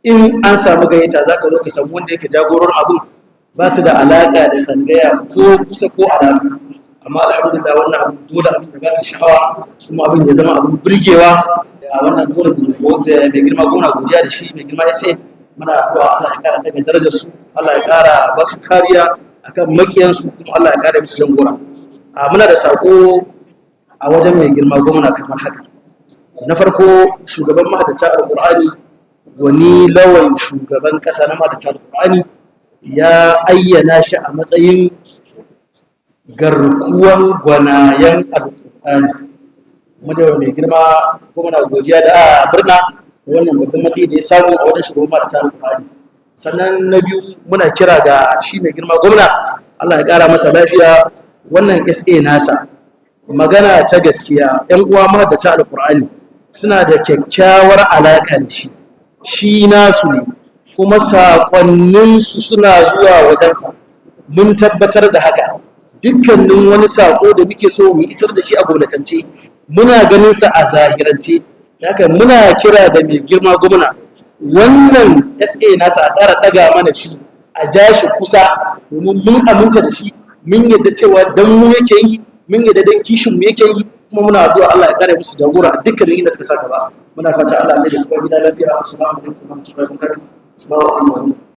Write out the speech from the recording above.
In an samu gayyata, za ka zo ka samu wanda yake jagororin abun ba su da alaƙa da tsangaya ko kusa ko alama. Amma alhamdulillah, wannan abun dole abin da baka sha'awa, kuma abin ya zama abin burgewa. Da wannan dole da mai girma gwamna godiya da shi mai girma SA. Muna addu'a Allah ya kara daga darajar su, Allah ya kara ba su kariya akan makiyansu, kuma Allah ya kara musu jagora. Muna da sako a wajen mai girma gwamna kamar haka: na farko, shugaban mahaddata Alƙur'ani, Gwani Lawan, shugaban ƙasa na mahaddata Alƙur'ani, ya ayyana shi a matsayin garkuwan gwanayen Alƙur'ani. Mu da mai girma gwamna godiya da murna da wannan babban matsayi da ya samu a wajen shugaban mahaddata Alƙur'ani. Sannan na biyu, muna kira ga shi mai girma gwamna, Allah ya ƙara masa lafiya, wannan SA nasa, magana ta gaskiya, 'yan uwa mahaddata Alƙur'ani suna da kyakkyawar alaƙa da shi. Shi nasu ne, kuma saƙonninsu suna zuwa wajensa. Mun tabbatar da haka. Dukkanin wani saƙo da muke so mu isar da shi a gwamnatance, muna ganin sa a zahirance. Haka muna kira da mai girma gwamna, wannan SA nasa a ƙara ɗaga mana shi, a ja shi kusa, domin mun aminta da shi, mun yadda cewa dan mu yake yi, mun yadda dan kishin mu yake yi. Kuma muna addu'a Allah ya kare musu jagora a dukkanin inda suka sa gaba. Muna fata Allah ya da kuma gida lafiya. Assalamu alaikum warahmatullahi wabarakatuh. Assalamu alaikum.